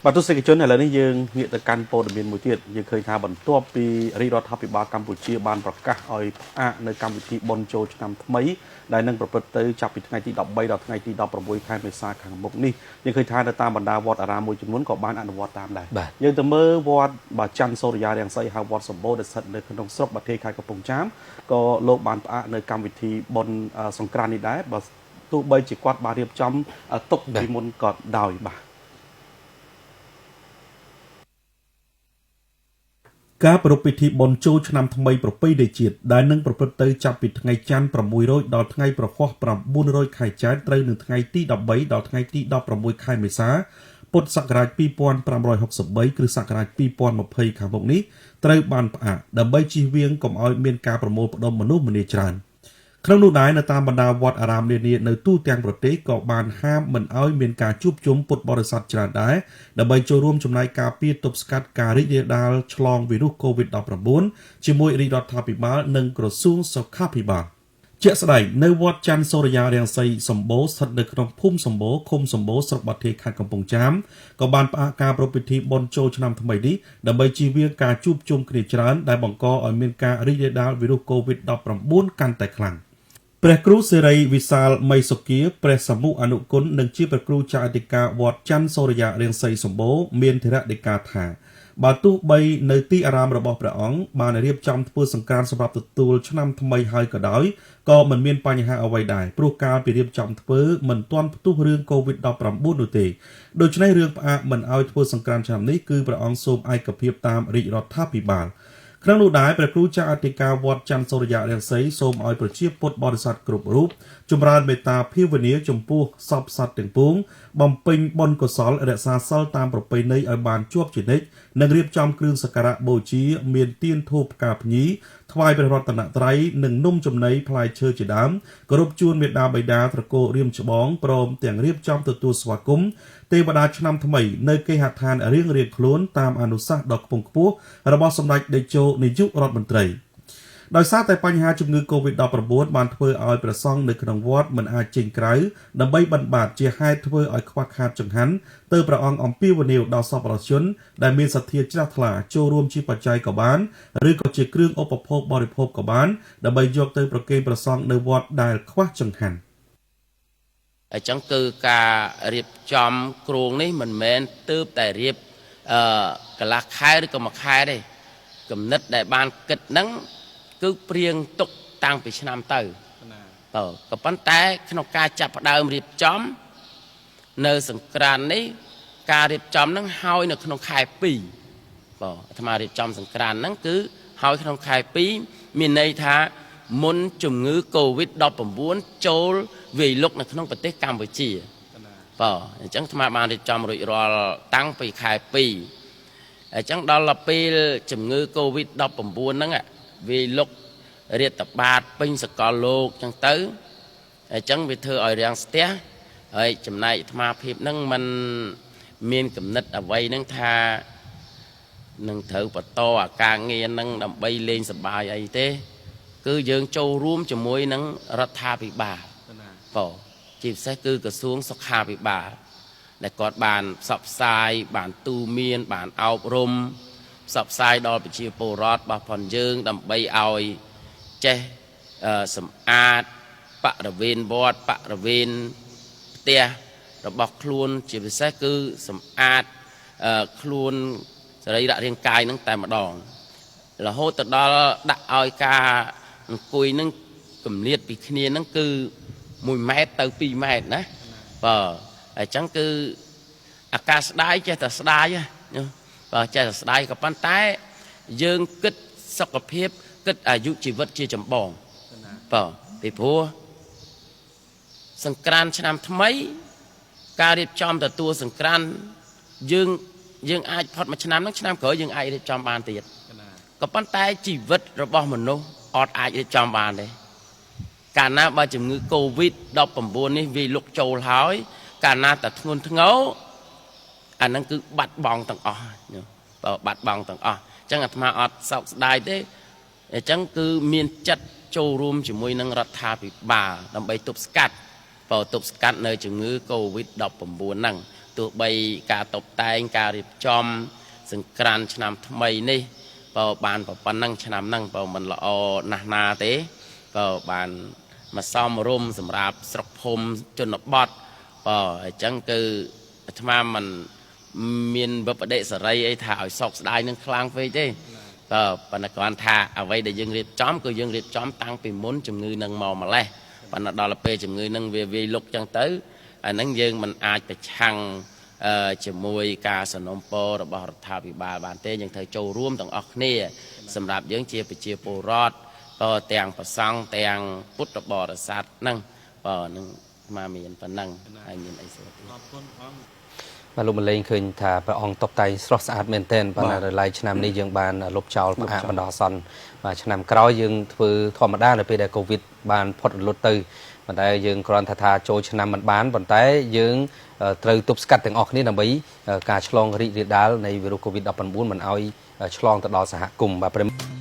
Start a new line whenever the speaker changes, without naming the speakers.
បាទទស្សនិកជនឥឡូវនេះយើងងាកទៅកាន់ព័ត៌មានមួយទៀតយើងឃើញថាបន្ទាប់ពីរាជរដ្ឋាភិបាលកម្ពុជាបានប្រកាសឲ្យផ្អាកនៅកម្មវិធីបុណ្យចូលឆ្នាំថ្មីដែលនឹងប្រព្រឹត្តទៅចាប់ពីថ្ងៃទី13ដល់ថ្ងៃទី16ខែមេសាខាងមុខនេះយើងឃើញថានៅតាមបណ្ដាវត្តអារាមមួយចំនួនក៏បានអនុវត្តតាមដែរយើងទៅមើលវត្តបាច័ន្ទសូរិយារាំងសីហៅវត្តសម្បូរដែលស្ថិតនៅក្នុងស្រុកបាធាយខេត្តកំពង់ចាមក៏លោកបានផ្អាកនៅកម្មវិធីបុណ្យសង្ក្រាន្តនេះដែរបើទោះបីជាគាត់បានរៀបចំទុកពីមុនក៏ដោយបាទការប្រារព្ធពិធីបុណ្យចូលឆ្នាំថ្មីប្រពៃណីជាតិដែលនឹងប្រព្រឹត្តទៅចាប់ពីថ្ងៃច័ន្ទ6រោចដល់ថ្ងៃប្រហ័ស9រោចខែចែត្រត្រូវនឹងថ្ងៃទី13ដល់ថ្ងៃទី16ខែមេសាពុទ្ធសករាជ2563គ្រិស្តសករាជ2020ខាងមុខនេះត្រូវបានផ្អាកដើម្បីជៀសវាងកុំឲ្យមានការប្រមូលផ្ដុំមនុស្សម្នាច្រើនក្នុងនោះដែរនៅតាមបណ្ដាវត្តអារាមនានានៅទូទាំងប្រទេសក៏បានហាមមិនឲ្យមានការជួបជុំពុទ្ធបរិស័ទច្រើនដែរដើម្បីចូលរួមចំណែកការពារទប់ស្កាត់ការរីករាលដាលឆ្លងវីរុស COVID-19 ជាមួយរាជរដ្ឋាភិបាលនិងក្រសួងសុខាភិបាលជាក់ស្ដែងនៅវត្តច័ន្ទសូរិយារាំងសីសម្បូរស្ថិតនៅក្នុងភូមិសម្បូរឃុំសម្បូរស្រុកបាធាយខេត្តកំពង់ចាមក៏បានផ្អាកការប្រារព្ធពិធីបុណ្យចូលឆ្នាំថ្មីនេះដើម្បីជៀសវាងការជួបជុំគ្នាច្រើនដែលបង្កឲ្យមានការរីករាលដាលវីរុស COVID-19 កាន់តែខ្លាំងព្រះគ្រូសេរីវិសាលមីសុគាព្រះសមុអនុគុណនិងជាព្រះគ្រូចៅអធិការវត្តច័ន្ទសូរិយារាំងសីសម្បូរមានធរណដីកាថាបើទោះបីនៅទីអារាមរបស់ព្រះអង្គបានរៀបចំធ្វើសង្ក្រាន្តសម្រាប់ទទួលឆ្នាំថ្មីហើយក៏ដោយក៏មិនមានបញ្ហាអ្វីដែរព្រោះកាលពីរៀបចំធ្វើមិនទាន់ផ្ទុះរឿង COVID-19 នោះទេដូច្នេះរឿងផ្អាកមិនឲ្យធ្វើសង្ក្រាន្តឆ្នាំនេះគឺព្រះអង្គសូមឯកភាពតាមរាជរដ្ឋាភិបាលក្នុងនោះដែរព្រះគ្រូចៅអធិការវត្តច័ន្ទសូរិយារាំងសីសូមឲ្យប្រជាពុទ្ធបរិស័ទគ្រប់រូបចម្រើនមេត្តាភាវនាចំពោះសព្វសត្វទាំងពួងបំពេញបុណ្យកុសលរក្សាសិលតាមប្រពៃណីឲ្យបានជាប់ជានិច្ចនិងរៀបចំគ្រឿងសក្ការៈបូជាមានទៀនធូបផ្កាភ្ញីថ្វាយព្រះរតនត្រ័យនិងនំចំណីផ្លែឈើជាដើមគោរពជូនមេដាបិតាត្រកូលរៀមច្បងព្រមទាំងរៀបចំទទួលស្វាគមន៍ទេវតាឆ្នាំថ្មីនៅគេហដ្ឋានរៀងៗខ្លួនតាមអនុសាសន៍ដ៏ខ្ពង់ខ្ពស់របស់សម្ដេចតេជោនាយករដ្ឋមន្ត្រីដោយសារតែបញ្ហាជំងឺ Covid-19 បានធ្វើឲ្យព្រះសង្ឃនៅក្នុងវត្តមិនអាចចេញក្រៅដើម្បីបិណ្ឌបាតជាហេតុធ្វើឲ្យខ្វះខាតចង្ហាន់ទើបព្រះអង្គអំពាវនាវដល់សប្បុរសជនដែលមានសទ្ធាជ្រះថ្លាចូលរួមជាបច្ច័យក៏បានឬក៏ជាគ្រឿងឧបភោគបរិភោគក៏បានដើម្បីយកទៅប្រគេនព្រះសង្ឃនៅវត្តដែលខ្វះចង្ហាន់
អញ្ចឹងគឺការរៀបចំគ្រោងនេះមិនមែនទើបតែរៀបកន្លះខែឬក៏មួយខែទេគំនិតដែលបានគិតហ្នឹងគឺព្រៀងទុកតាំងពីឆ្នាំទៅបាទក៏ប៉ុន្តែក្នុងការចាប់ផ្ដើមរៀបចំនៅសង្ក្រាន្តនេះការរៀបចំហ្នឹងហើយនៅក្នុងខែ2បាទអាត្មារៀបចំសង្ក្រាន្តហ្នឹងគឺហើយក្នុងខែ2មានន័យថាមុនជំងឺ Covid-19 ចូលវាយលុកនៅក្នុងប្រទេសកម្ពុជាបាទអញ្ចឹងអាត្មាបានរៀបចំរួចរាល់តាំងពីខែ2អញ្ចឹងដល់ពេលជំងឺ Covid-19 ហ្នឹងវាយលុករាតត្បាតពេញសកលលោកអញ្ចឹងទៅអញ្ចឹងវាធ្វើឲ្យរាំងស្ទះហើយចំណែកអាត្មាភាពហ្នឹងมันមានគំនិតអ្វីហ្នឹងថានឹងត្រូវបន្តអាការងារហ្នឹងដើម្បីលេងសប្បាយអីទេគឺយើងចូលរួមជាមួយនឹងរដ្ឋាភិបាលបាទជាពិសេសគឺក្រសួងសុខាភិបាលដែលគាត់បានផ្សព្វផ្សាយបានទូមានបានអប់រំផ្សព្វផ្សាយដល់ប្រជាពលរដ្ឋរបស់ផងយើងដើម្បីឲ្យចេះសម្អាតបរិវេណវត្តបរិវេណផ្ទះរបស់ខ្លួនជាពិសេសគឺសម្អាតខ្លួនសរីរៈរាងកាយនឹងតែម្ដងរហូតទៅដល់ដាក់ឲ្យការអង្គុយនឹងគម្លាតពីគ្នានឹងគឺ1ម៉ែត្រទៅ2ម៉ែត្រណាបាទអញ្ចឹងគឺអាការស្ដាយចេះតែស្ដាយបាទចេះតែស្ដាយក៏ប៉ុន្តែយើងគិតសុខភាពគិតអាយុជីវិតជាចម្បងបាទពីព្រោះសង្ក្រាន្តឆ្នាំថ្មីការរៀបចំទទួលសង្ក្រាន្តយើងអាចផុតមួយឆ្នាំហ្នឹងឆ្នាំក្រោយយើងអាចរៀបចំបានទៀតក៏ប៉ុន្តែជីវិតរបស់មនុស្សអត់អាចរៀបចំបានទេកាលណាបើជំងឺ Covid-19 នេះវាលុកចូលហើយកាលណាតែធ្ងន់ធ្ងរអាហ្នឹងគឺបាត់បង់ទាំងអស់បើបាត់បង់ទាំងអស់អញ្ចឹងអាត្មាអត់សោកស្ដាយទេអញ្ចឹងគឺមានចិត្តចូលរួមជាមួយនឹងរដ្ឋាភិបាលដើម្បីទប់ស្កាត់បើទប់ស្កាត់នៅជំងឺ Covid-19 ហ្នឹង ទោះបីការតុបតែងការរៀបចំសង្ក្រាន្តឆ្នាំថ្មីនេះបើបានប៉ុណ្ណឹងឆ្នាំហ្នឹងបើមិនល្អណាស់ណាទេបើបានមកសមរម្យសម្រាប់ស្រុកភូមិជនបទបើអញ្ចឹងគឺអាត្មាមិនមានវិបដិសរីអីថាឲ្យសោកស្ដាយនឹងខ្លាំងពេកទេបើប៉ុន្តែគ្រាន់ថាអ្វីដែលយើងរៀបចំគឺយើងរៀបចំតាំងពីមុនជំងឺនឹងមកម្លេះប៉ុន្តែដល់ពេលជំងឺនឹងវាវាយលុកចឹងទៅអាហ្នឹងយើងមិនអាចប្រឆាំងជាមួយការសនំពររបស់រដ្ឋាភិបាលបានទេយើងត្រូវចូលរួមទាំងអស់គ្នាសម្រាប់យើងជាប្រជាពលរដ្ឋក៏ទាំងប្រសង់ទាំងពុទ្ធបរិស័ទហ្នឹងបើនឹងមកមានប៉ុណ្ណឹងហើយមានអីសួរទៀត
អរគុណអង្គ
បាទលោកម្លេងឃើញថាព្រះអង្គតុបតែងស្រស់ស្អាតមែនទែនបាទរឡាយឆ្នាំនេះយើងបានលុបចោលផ្អាកបណ្ដោះអាសន្នបាទឆ្នាំក្រោយយើងធ្វើធម្មតានៅពេលដែលកូវីដបានផុតរលត់ទៅប៉ុន្តែយើងគ្រាន់តែថាចូលឆ្នាំមិនបានប៉ុន្តែយើងត្រូវទប់ស្កាត់ទាំងអស់គ្នាដើម្បីការឆ្លងរីករាលដាលនៃវីរុសកូវីដ-19 មិនឲ្យឆ្លងទៅដល់សហគមន៍បាទ។